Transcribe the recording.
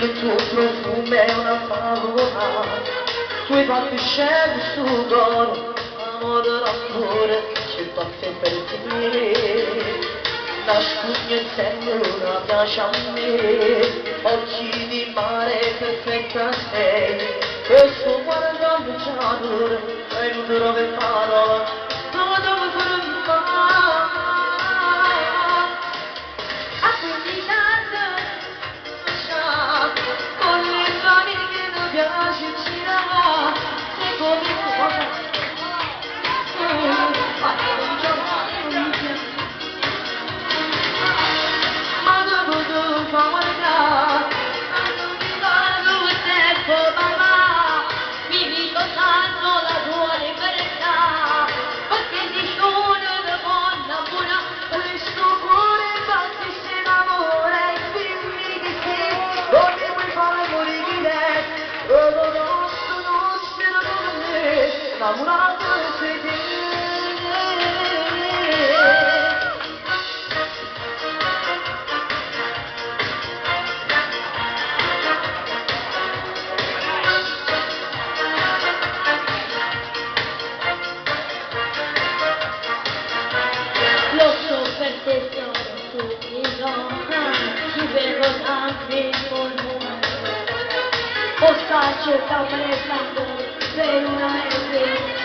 Il tuo profumo è una favola, tu hai fatto scendere sto cuore, amore d'amore, ci batte per te. Nascogno sempre una piace a me, occhi di mare perfetta sei, e sto guardando già e non trovo parola, non devo fermare. A 15 anni Con le tue amiche mi piace girare, se come Ma dopo tu fa guardare, non mi ricordo il tempo, mamma, vivi soltanto la tua libertà, perché nessuno ti può innamorare. Questo cuore battisse d'amore, dimmi che sì, non mi vuoi fare morire, lo nostro non sarà con me, innamorato sei te. Lo so per tesoro subito, ci vedo tanti con O saccio che presto per una mese.